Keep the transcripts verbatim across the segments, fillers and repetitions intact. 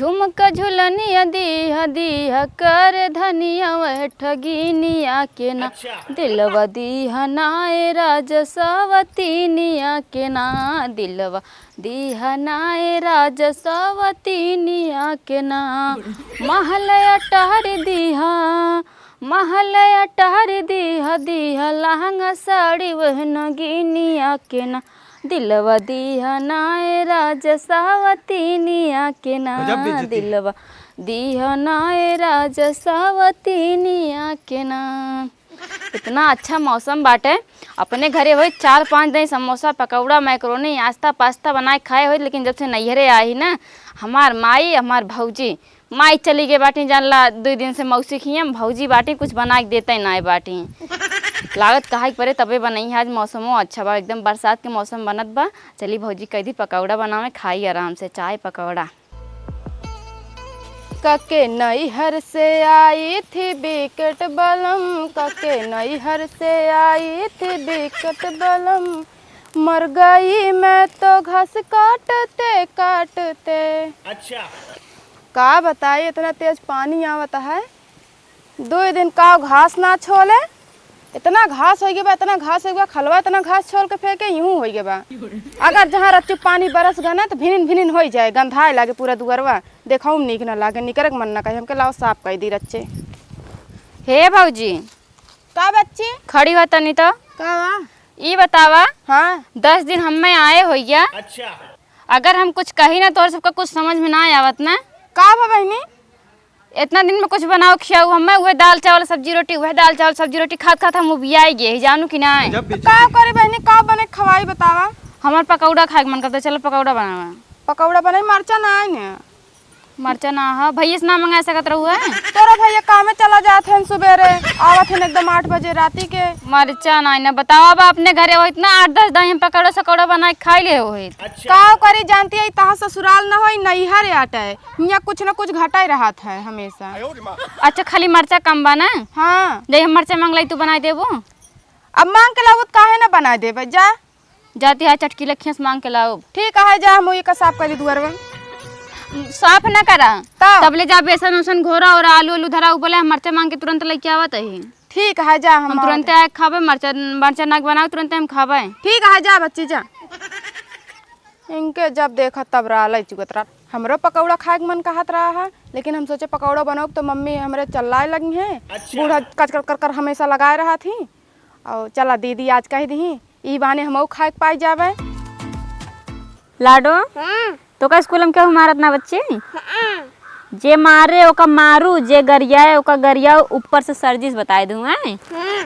झुमका झुलनिया दीहा, दीहा कर धनिया वह ठगिनिया के ना। अच्छा। दिलवा दीहा नाए राजा सवतीनिया के ना, दिलवा दीहा नाए राजा सवतीनिया के ना। महल अटार दीहा, महल अटार दीहा, दीहा लहंगा साड़ी वह नगिनिया के ना। दिलवा दीहा नाए राजा सवतीनिया के ना, गजब बेइज्जती। दिलवा दीहा नाए राजा सवतीनिया के ना। इतना अच्छा मौसम बाटे, अपने घरे होई चार पाँच दिन समोसा, पकौड़ा, मैक्रोनी, आस्ता, पास्ता बनाए खाए होई, लेकिन जब से नैहरे आई ना, हमार माई, हमार भौजी, माई चली गई बाटी, जान ला, दुई दिन से मौसी खियम, भौजी बाटी, कुछ बना के देते ना बाटी। लागत कहा के परे तबे बनई है, आज मौसमो अच्छा बा, एकदम बरसात के मौसम बनत बा। चली भौजी कह दी पकौड़ा बनावे, खाई आराम से, चाय पकौड़ा। कके नैहर से आई थी बिकट बलम, कके नैहर से आई थी बिकट बलम, मर गई मैं तो घास काटते काटते। अच्छा। का बताई, इतना तेज पानी आवत है, दुई दिन का घास ना छोले, इतना घास होइ गए बा, इतना घास होइ गए बा, खलवा इतना घास छोल के फेंके, यूं होइ गए बा। अगर जहाँ रच्चू पानी बरस गए ना, तो भिनिन भिनिन होइ जाए, गंधाए लागे पूरा दुअरवा, देखऊ में नीक ना लागे, निकरे के मन ना कहे, हमके लाओ साफ कइ दी रच्चे। हे भौजी। का बच्ची? खड़ी हो तनी तो। का बा? ई बतावा। हाँ। दस दिन हम्मे आए होइया। अच्छा। अगर हम कुछ कही ना, तोहरे सबका कुछ समझ में ना आवत ना। का बा बहिनी? इतना दिन में कुछ बनाओ खियाओ हमें, उहे दाल चावल सब्जी रोटी, उहे दाल चावल सब्जी रोटी खात खात हम उबियाई गए ही, जानू कि नाय? गजब बेइज्जती। का करे बहिनी, का बने खवाई बतावा? हमार पकौड़ा खाए के मन करता, चलो पकौड़ा बनावा। पकौड़ा बनाई, मरचा ना आई ना। मरचा ना ह, भैया से ना मंगा सकत रहू है? तोरा भैया कामे चला जात हन सुबेरे, आवत हन एकदम आठ बजे राती के। मरचा ना आई ना, बतावा बा अपने घरे हो इतना आठ दस दाई हम पकौड़ा सकौड़ा बना के खाई ले हो। का करी जानती है, तहाँ ससुराल ना होई, नैहर आटे। हियाँ कुछ न कुछ घटाई रहत है हमेशा। अच्छा, खाली मरचा कम बा ना? हाँ। जब हम मरचा मांग लाई, तू बनाई देबू? अब मांग के लाबू, त काहे ना बनाई देबे? जा। जाती है, चटकी लखिया से मांग के लाओ। ठीक है, जा, हम ये का साफ करी दुआरवा। साफ ना करा। तब? तब ले जा, बेसन उसन घोरा और आलू उलू धरा, ऊपर ले हम मरचा मांग के तुरंत लेके आवत ही। ठीक है, जा, हम हम आवत तुरंते ही। आए खाबे, मरचा, मरचा नाक बनाओ, तुरंते हम खाबे। ठीक है, जा बच्ची, जा। इनके जब देखा तब रालै चुगत रहा। हमरो पकौड़ा खाए के मन कहत रहा है, लेकिन हम सोचे पकौड़ा बनाओ तो मम्मी हमरे चल्लाए लगी हैं। अच्छा। बूढ़ा कचकर कर कर हमेशा लगाए रहा थी। और चला दीदी आज कह दी, ई बहाने हमहू खाए के पाई जावे। लाडो, हाँ। तो का स्कूल में केहू मारत ना बच्ची? हाँ। जे मारे ओका मारू, जे गरियाए ओका गरियाओ, ऊपर से सर जी से बताए दूँ, हैं? हाँ।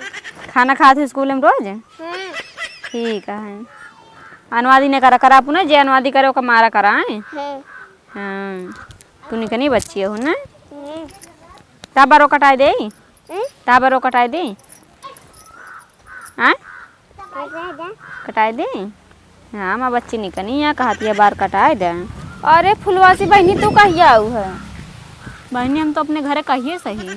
खाना खात हो स्कूल में रोज? हाँ। ठीक है। अनुवादी ने करा, करा अपने, जे अनुवादी करे ओका मारा करा, हैं? हाँ। हाँ। तू निकनी बच्ची हो ना? हाँ। ता बरो कटाए दे? हम्म? ता बरो कटाए दे? हाँ? कटाए दे। कटाए दे? हाँ, माँ बच्ची निकनी यहाँ कहती है, बार कटाए दे। अरे फुलवासी बहिनी, तू कहिया आऊ है? बहिनी, हम तो अपने घरे कहिए सही।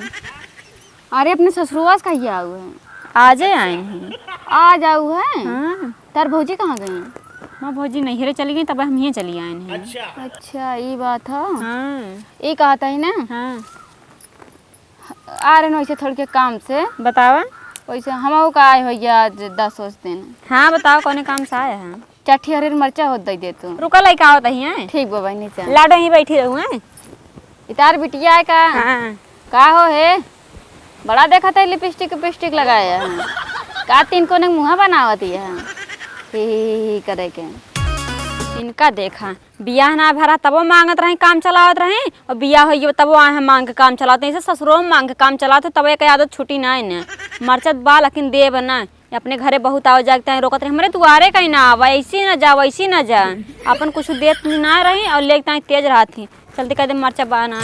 अरे, अपने ससुरवा से कहिया आऊ है? आजे आए हैं। आज आऊ है? हाँ। तार भौजी कहाँ गई? माँ, भौजी नैहरे चली गई, तब हम हियाँ चली आए हैं। अच्छा। अच्छा, ई बात है। हाँ। ई कहत ही ना? हाँ। आ रहे वैसे थोड़ के काम से। बतावा। वैसे हमहू का आए होइया आज दस उस दिन। हाँ, बतावा, कौने काम से आया है? चाठी हरियर मरचा होत दे दे तू। रुका, लइका आवत ही हैं। ठीक बा बहिनी, चल। लाडो, यहीं बैठी रहू हैं। इतार बिटिया है का? हाँ। का हो हे? बड़ा देखत है लिपस्टिक, लिपस्टिक लगाया है। का तीन कोने मुँह बनावत ही है? ही, ही, ही, ही करे के। इनका देखा, बियाह ना भरा तबो मांगत रही, काम चलावत रही, और बियाह होइए तबो आए हैं मांग के काम चलावत। ऐसे ससुरो में मांग के काम चलावत, तबो एक आदत छुटी ना इन्हें। मरचत बा लेकिन देब ना। अपने घरे बहुत आवे जाए के ताई रोकत रही, हमरे दुआरे कहीं ना आवा, ऐसी ना जा, वैसी ना जा। अपन कुछ देत ना रही और लेके ताई तेज रहत ही। चलती कह दे मरचा बा ना।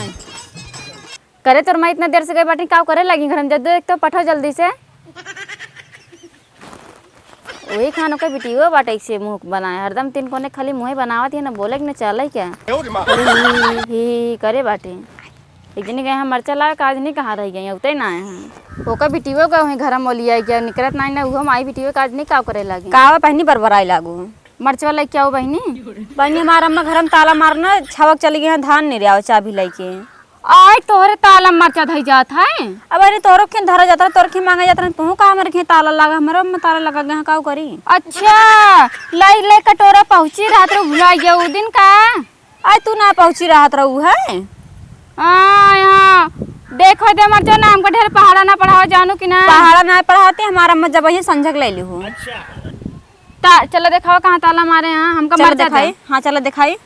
करे तोर माई इतना देर से गई बाटी, का करे लगी घर में? जल्दी देख तो पठाओ जल्दी से। वही खानो के बिटियो बाटे से मुंह बनाए, हरदम तीन कोने खाली मुंह बनावत है, ना बोले के ना चले क्या। ही, ही, ही, ही करे बाटे। एक जनी गए हम मरचा लावे, का आज नहीं कहाँ रह गई, उतरे ना आए हैं। ओकर बिटियो का वहीं घर में लिया गया, निकलत ना, ना उहो माई बिटियो का आज नहीं काव करे लगी। कावा पहनी बरबराए लागू। मरचवा लइके आओ बहिनी। बहिनी, हमार अम्मा घर में ताला मारना, छवक चली गई हैं धान निरियावे चाभी लइके। आय, तोहरे ताला मरचा धई जात है। अब अरे तोहरो के धरा जाता, तोहरे के मांगा जाता, तू का हमरे के ताला लगा, हमरे अम्मा ताला लगा गया, का करी? अच्छा, लाई ले कटोरा पहुँची रहत रहो, भुला गया उ दिन का? आय, तू ना पहुँची रहत रहू है? हाँ, यहाँ देखो दे मरचा ना, हमको ढेर पहाड़ा ना पढ़ाओ, जानू कि ना? पहाड़ा ना पढ़ाते, हमार अम्मा जब ये संझक ले ली हो। ता चला देखावा कहाँ ताला मारे हैं, हमका चला मरचा दे। देखाई, हाँ, चला देखाई।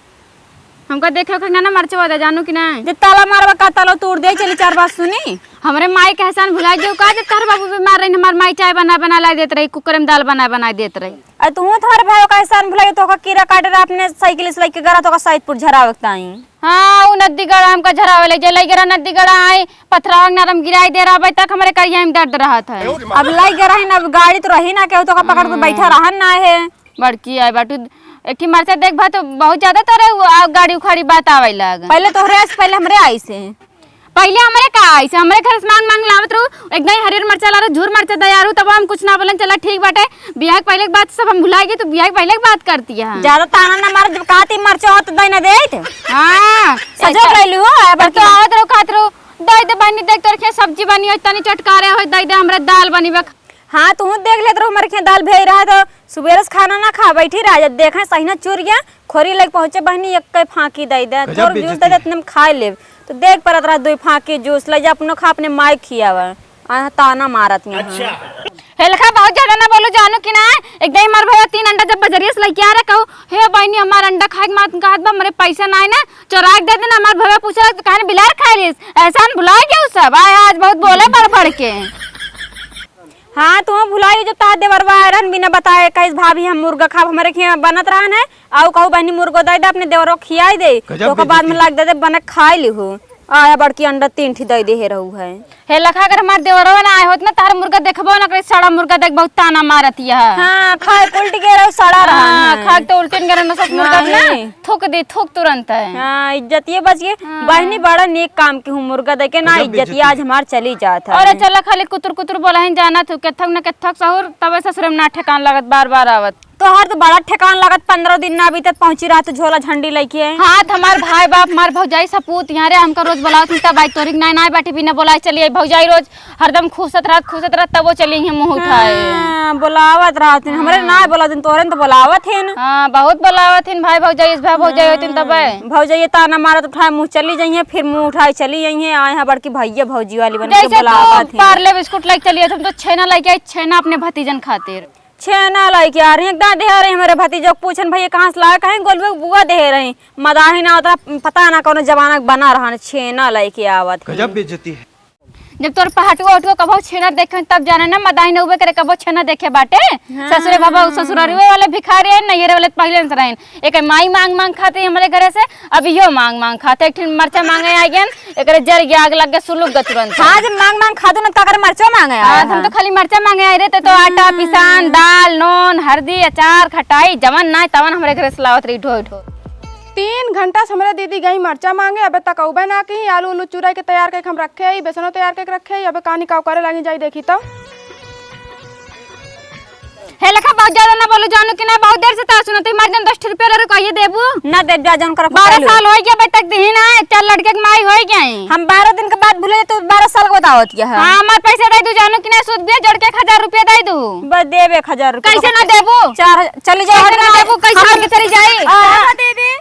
हमका देखे के ना, ना मरचवा दे, जानू कि ना? जे ताला मारवा का ताला तोड़ दे, चली चार बात सुनी। हमरे माई के एहसान भुला गयो का, जब तोहर बाबू बीमार रही, हमार माई चाय बना बना ला देत रही, कुकर में दाल बना बना देत रही। अरे तू तोहर भाई का एहसान भुला गयो, तोहका कीड़ा काटे रहा अपने साइकिल से लेके गरा, तोहका सैदपुर झरावे के ताई। हाँ, उ नदी गड़ा हमका झरावे ले जे लई गरा नदी गड़ा आई, पथरावा के नरम गिराई दे रहा, अबे तक हमरे करिया में दर्द रहत है। अब लई गरा है ना, अब गाड़ी तो रही ना, केहू तोहका पकड़ के बैठा रहन ना है। बड़की आए बाटू, एक ठी मरचा देख भा तो बहुत ज्यादा तोरे उ, आ, गाड़ी उखाड़ी बात आवे लाग। पहले तोहरे आइस, पहले हमरे आइस है। पहले हमरे का आइस, हमरे घर से मांग मांग लावत रहू, एकदम हरियर मरचा ला रहू, झूर मरचा दया रहू, तब हम कुछ ना बोलन, चला ठीक बाटे, बियाह के पहले के बात सब हम भुला गए, तो बियाह के पहले के बात करती है। ज्यादा ताना ना मार, जब कहती मरचा हो तो दई ना देत। हाँ, सजो ऐसा ले लू, आ, अब तो बड़की। आवत रहू, खात रहू, दई दे बहनी, देख तोर के सब्जी बनी हो, तनी चटकारे हो, दई दे हमरे दाल बनी बा। हाँ, तू देख लेत रहू, हमरे के दाल भेज रहा तो सुबेरे से खाना ना खा, बैठी रहा। जब देखे सही ना चुर गया, खोरी लेके पहुँचे बहनी, एक के फाँकी दे दे, गजब तोर बेइज्जती जूस दे दे, है। इतने में खाए लेब। तो देख परत रहा, दुई फाँकी जूस ले जा, अपनो खा, अपने माई खियावे। आ, ताना मारत यहाँ। अच्छा। हे लखा, बहुत ज्यादा ना बोलू, जानू कि ना? एक दिन हमार भैया तीन अंडा जब बजरिया से लेके आ रहे, कहू, "हे बहनी, हमार अंडा खाए के मन कहत बा, हमरे पैसा ना है ना, चोरा के दे देना।" हमार भैया पूछे, "तो कहने बिलार खाए लिस?" एहसान भुला गया उ सब। आय, आज बहुत बोले बढ़ बढ़ के। हाँ, तू भुलाई जब तार देवरवा आए रहन बिना बताए, कहिस, "भाभी, हम मुर्गा खाब, हमरे खिया बनत रहन है, आउ कहू बहनी मुर्गो दे दे, अपने देवरवा खियाई दे, गजब तो ओकर बाद में बेइज्जती। लाग दे दे, बने खाई लिहू।" आया बड़की अंडा तीन ठी दे दे हे रहू है। हे लखा, अगर हमार देवरवा ना आए होत ना, तार मुर्गा देखबो ना करे, सड़ा मुर्गा देख, बहुत ताना मारत यह। हाँ, खाए के उल्टी गे रहू, सड़ा रहन हाँ, है। खाए के तो उल्टी गे रहन, सच मुर्गा ना, नहीं। थूक दे, थूक तुरंत है। हाँ, इज्जतिये बच गई। हाँ। बहनी, बड़ा नेक काम की हूँ, मुर्गा दे के ना, गजब इज्जतिया बेइज्जती। आज हमार चली जात है। अरे चला, खाली कुतुर कुतुर बोला है, जाना तू केथक न केथक सहूर, तबे ससुरे में ना ठेकान लागत, बार बार आवत। तोहर तो बड़ा ठेकान लागत, पन्द्रह दिन ना बीतत पहुँची रहत झोला झंडी लेके। हाँ, तो हमार भाई बाप, हमार भौजाई सपूत यहाँ रे, हमका रोज बोलावत ही, तब आई तोरी के नाई, नाई बैठी बिना बोलाए चली आई भौजाई रोज। हरदम खुसत रहत, खुसत रहत, तब वो चली हैं मुँह उठाए। हाँ, बोलावत रहत हैं, हमरे हाँ। ना बोलावत हैं, तोरे न तो बोलावत हैं। हाँ, बहुत बोलावत हैं भाई भौजाई, इस भाई भौजाई होती तबे। हाँ, भौजाई ताना मारत उठाए मुँह चली जाइए, फिर मुँह उठाए चली जाइए, आए हैं बड़की भैया भौजी वाली बन के जैसे बोलावत तू हैं। पार्ले बिस्कुट लेके चली आई, हम तो छेना लेके आई, छेना अपने भतीजन खातिर। छेना लेके आ रही हैं, एकदम देहे रही हमरे भतीजो के पूछन भैया कहाँ से लाए, कहीं गोलबे के बुआ देहे रही, मदाही ना उतरा, पता ना कौनो जमाना के बना रहन, छेना लेके आवत गजब हैं। बेइज्जती है। जब तोर पहाटुआ उठुआ कबहू छेना देखे तब जाने ना, मदाही ना उबे करे कबहू छेना देखे बाटे। हाँ। ससुरे बाबा, ससुरवे वाले भिखारी हैं, नैहरे वाले पहिले से रहेन। एक माई मांग मांग खाते हमरे घरे से, अब इहो मांग मांग खाते। एक ठिन मरचा मांगे आ गयन, एकरे जर गया, आग लग गया, सुलुक गया तुरंत। हाँ, जब मांग मांग खाते ना, तो अगर मरचा मांगे आए आज हम हैं। तो खाली मरचा मांगे आए रहे, तो, तो आटा, हम्म। पिसान, दाल, नून, हरदी, अचार, खटाई, जवन ना तवन हमरे घरे से लावत रही ढोई ढोई। तीन घंटा से हमरे दीदी गई मरचा मांगे, अबे तक अउबे ना की। आलू उलू चुराई के तैयार करके हम रखे हई, बेसनो तैयार करके रखे हई, अबे कानी काव करे लागी, जाई देखी तो। हे लखा, बहुत ज्यादा ना बोलू जानू कि ना, बहुत देर से तार सुनत हई, मार जन दस रुपया ले रुको, ये देबू? ना देब, जा जौन करब बारह कइलू। साल होइ गया, अबे तक दिही ना, चार लड़के के माई होइ गई। हम बारह दिन के बाद भूले तो बारह साल के बतावत क्या है? हाँ, हमार पैसा दे दू जानू कि ना, सूद भी जोड़ के एक हजार रुपया दे दू। बस देब एक हजार रुपया। कैसे ना देबू? चार, चली जाओ, कैसे ना हमारे देबू? कैसे हम ना चली जाई? आ, दीदी,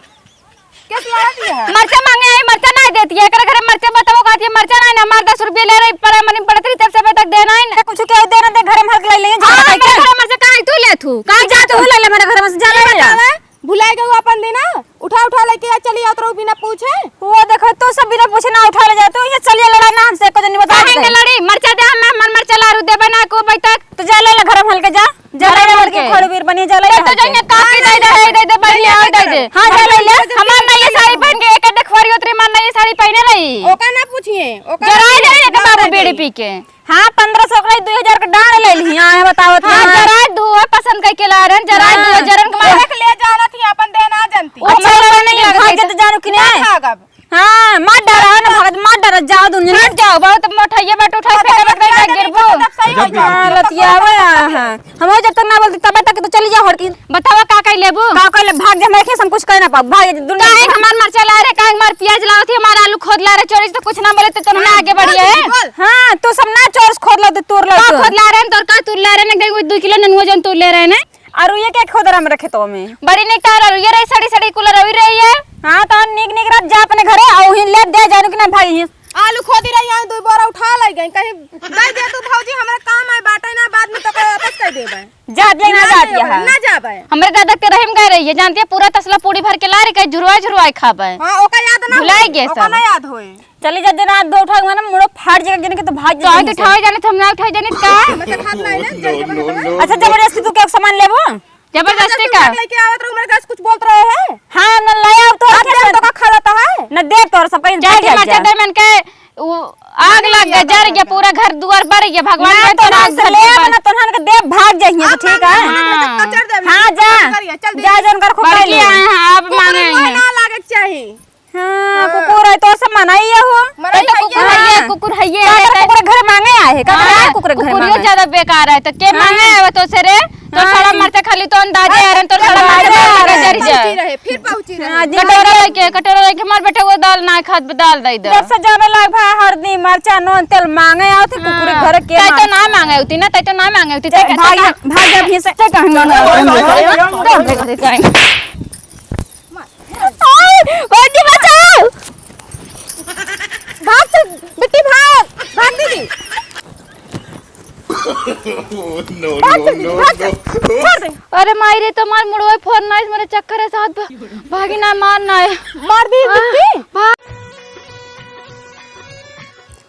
कैसे लड़ा दिया है? मरचा मांगे आई, मरचा ना देती है, एकरे घरे मरचा बताओ, कहती है, "मरचा ना, ना, हमार दस रुपया ले रही, पड़ा मनी पड़त रही, तब से अबे तक देना है ना।" कुछ केहू दे ना दे, घरे में हर के ले लेंगे, हाँ, झगड़ा करके। मेरे घरे मरचा काहे तू ले थू? काहे जा तू ले ले मेरे घरे में से, जा ले ले। बतावे, भुलाए गऊ अपन दिन, उठा उठा लेके आ, चली आवत रहू बिना पूछे। वो देखो, तू सब बिना पूछे ना उठा ले जा, तू ये चलिए लड़ा ना हमसे, कुछ नहीं बता काहे दे। के लड़ी? मरचा दे, हम, हमर मरचा लारू देबे ना को अबे तक। तो जा ले ले घरे में हल के जा। जा ले, लड़की के। खोड़ बीर बनी, जा ले, तो जाइए, काकी दे दे, हे दे दे, बढ़िया, हे दे दे। हाँ, जा ले ले। हमार नई साड़ी पहन के, एक अड्डे खोरी उतरी, हमार नई साड़ी पहने रही। ओका ना पूछिए, ओका जरा ना जाइए, पूछिए। के बाबू बीड़ी पी के। हाँ, पन्द्रह सौ के दू हजार के डांड ले ली, हाँ, बतावत हाँ, हाँ। जरा धुआ पसंद करके ला रहन, जरा हाँ। धुआ जरन के मारे। देख ले, जानत ही, अपन देना जानती। अच्छा, हमरे वाला नहीं लगा, जत जानू कि नहीं? ना भागब। हाँ, मार डारा, है ना, भगत, मार डारा, जाओ दुनिया में। हट जाओ, बहुत मोटइया बाटे, उठाई फेंके मत, नहीं गिरबू। तब सही हो जाओ। हाँ, लतियावे, हाँ, हाँ। हम जब तक ना बोलती तब तक तो चली जाओ, हर की। बतावा का कइ लेबू? का कइ ले, भाग जा, हमारे खेत हम कुछ कइ ना पाब, भाग जा दुनिया काहे में। हमार मरचा ला रे, काहे हमार पियाज लावत ही, हमार आलू खोद ला रे, चोरी से कुछ ना बोले तो तोर ना आगे बढ़िए। बोल। हाँ, तू सब ना चोर से खोद लो, तू तोर लो का तू। खोद ला रे, तोर का तू ला रे, ना गई वो दो किलो ननुआ जौन तू ले रहे ना। अरुइया के खोद रहा हमरे खेतवा में। बड़ी निक तार अरुइया रही, सड़ी सड़ी कुल अरुई रही है। हाँ, तो नीक नीक रह जा अपने घरे, आ उहिन ले दे जानू कि ना भाई ही। आलू खोदी रही, यहाँ दो बोरा उठा ले गई, कहीं दे दे तू भौजी, हमरा काम है, बाटे ना, बाद में तो कोई वापस कर देबे। जा दे ना, ना जात देबे, यहाँ। ना जाबे। हमरे दादा के रहीम गए रही है, जानती है, पूरा तसला पूड़ी भर के ला रही, कहीं झुरवाए झुरवाए खाबे। हाँ, ओका याद ना भुलाए होए, गए ओका सब। ना याद होए। चली जा, जना हाथ धो उठा के माने मुड़ो फाड़ जाएगा, जने के तो भाग तो जाएंगे आज उठावे जाने, तो हम ना उठावे जाने का? मतलब हाथ लाए ना, जल्दी बना दो। अच्छा, जबरदस्ती तू क्या सामान लेबो? जबरदस्ती का? लेके आवत रहो, मेरे घर से कुछ बोलत रहे हैं? हाँ, न ले आओ तो आप क्या तो का खा लेता है? न देख तोर सब कहीं चाटी भाग मरचा जा। दे मन के, वो आग लग गया, जर गया, पूरा घर दुआर बर गया, भगवान ना का तो तोरा हमसे ले, ना तोहन के देव भाग जाइए, ठीक है? हाँ। हाँ, जा। जा, जा, उनकर खूब बड़की ले। आए हैं, आप मांगे हैं। ना लागे के चाही। हाँ, हाँ। कुकुर है तो सब मना ही है हो। मना ए तो ही कुकुर है। है, हाँ। कुकुर है ये का है, करे कुकुर घर मांगे आए है, का करे हाँ, कुकुर घर कुकुरियो मांगे? ज्यादा बेकार है, तो के हाँ। मांगे आए तो से रे? तो हाँ। सड़ा मरचा खाली तो अंदाजे आ रहे, तो सड़ा मरचा अंदाजे आ रहे। पहुंची रहे, फिर पहुंची रहे। हाँ, जी। कटोरा लेके, कटोरा लेके हमार बेटा वो दाल ना खात, दाल दे दे। जब से जाने लाग भाई हरदी, मरचा, नून, तेल मांगे आओ थे, कुकुर हाँ। घर के तै तो मांगे। ना मांगे होती ना, तै तो ना मांगे होती, तै भाग, भाग जा, भीं से। तै कहीं मांगे होती ना। ओए, बंटी बचाओ। भाग चल, बिट्टी भाग, भाग दीदी। No, भाग no, चल दीदी, no, भाग चल। no। छोड़ दे। अरे माई रे, तो मार मुड़वा फोन नाइस, मेरे चक्कर है साथ ब-, भागी ना, मार ना है। मार दी आ, बिट्टी। भाग।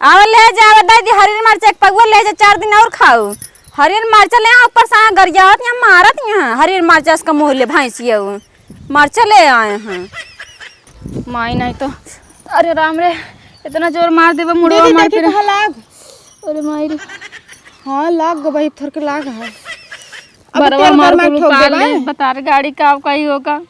आवा ले जा, आवा दे दी हरियर मरचा एक पगुआ ले जा, चार दिन और खाऊ। हरियर मरचा ले आ, ऊपर से गरियावत यहाँ मारत यहाँ, हरियर मरचा इसका मुँह ले भैंसिया। मरचा ले आए हैं। माई नहीं तो, अरे राम रे, इतना जोर मार देबे मुड़वा दीदी, मार देखी के। कहाँ लाग? अरे माई रे। हाँ, लाग गो भाई, थर के लाग है। अब बरवा तेल मार गरमा कुल ठोक उपार देबे। ले, बता रे गाड़ी का कही होगा।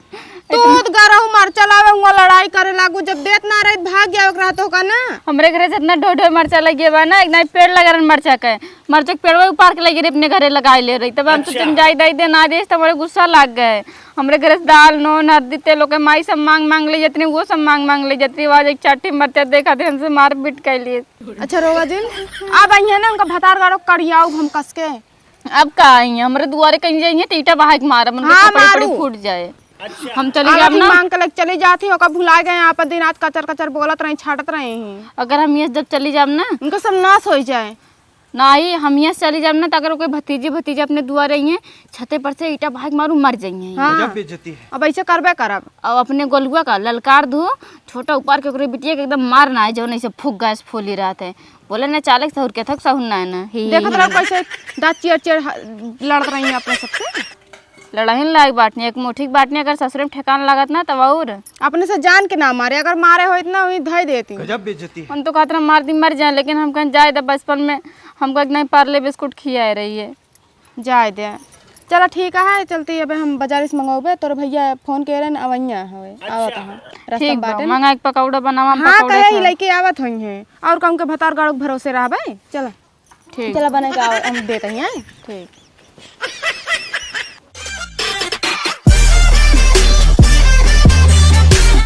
तू तो गरहु मरचा लावे हुआ लड़ाई करे लागू, जब देत ना रहित भाग जावे के रहत होगा ना। हमरे घरे से इतना ढोय ढोय मरचा लगे बा ना, एक ना पेड़ लगा रहन मरचा के, मरचा के पेड़वा उपार के लगे रहे अपने घरे लगाए ले रही, तब हम अच्छा। सोचन जाई दाई दे ना देस, तो हमरे गुस्सा लाग गए। हमरे घरे से दाल, नून, हरदी, तेल ओके माई सब मांग मांग ले जतनी, वो सब मांग मांग ले जतनी। आज एक चाटी मरचा देखा थे, हमसे मारपीट कर लिए। अच्छा रोवा जिन, अब अइहे ना उनका भतार गाड़ो कड़ियाऊ हम कस के। अब का आई हमरे दुआरे कहीं जाइए तो ईटा बहाई के मारब, उनके हाँ, कपड़े पड़ी मारू। फूट जाए। अच्छा। हम चली अब जाब अथी ना। मांग के लग चली जात ही, ओका भुला गए, आपन दिन रात कचर कचर बोलत रही, छाटत रही। अगर हम यहाँ जब चली जाब ना, उनका सब नाश हो जाए। नाही, हम यहाँ से चली जाब ना, तो अगर कोई भतीजी भतीजा अपने दुआरे आई हैं, छते पर से ईटा भाग मारू, मर जाइए। हाँ। गजब बेइज्जती है। अब ऐसे करबे करब। अब अपने गोलुआ का ललकार दू, छोटा उपार के ओकरे बिटिया के एकदम मार ना है, जौन ऐसे फूक गैस फोली रहत है। बोले ना चालक सहूर के थक सहूर ना है ना। ही, देखत ही, रहो ही। कैसे दाँत चियर चियर ह-, लड़त रही हैं अपने सबसे। लड़हिन लायक बाटनी, एक मुठी के बाटनी, अगर ससुरे में ठेकान लागत ना तब और। अपने से जान के ना मारे, अगर मारे होइत ना वही धई देती। गजब बेइज्जती है। हम तो कहत रहे मार दी मर जाए, लेकिन हम कहें जाए दे, बचपन में हमको एक नहीं पार्ले बिस्कुट खियाए रही है। जाए दे। चला ठीक है, चलती अब हम बाजार से मंगवाबे, तोर भैया फोन के रहे अवैया हवे, अच्छा। आवत हैं। रास्ता ठीक में बा, बाटे ना। मंगा एक पकौड़ा बनावा, हम हाँ, पकौड़ा कहे ही खाब। लेके आवत होई हैं। और कहूँ के भतार गाड़ो के भरोसे रहबे, चला। ठीक। चला बना के आवा, हम देत ही हैं। ठीक।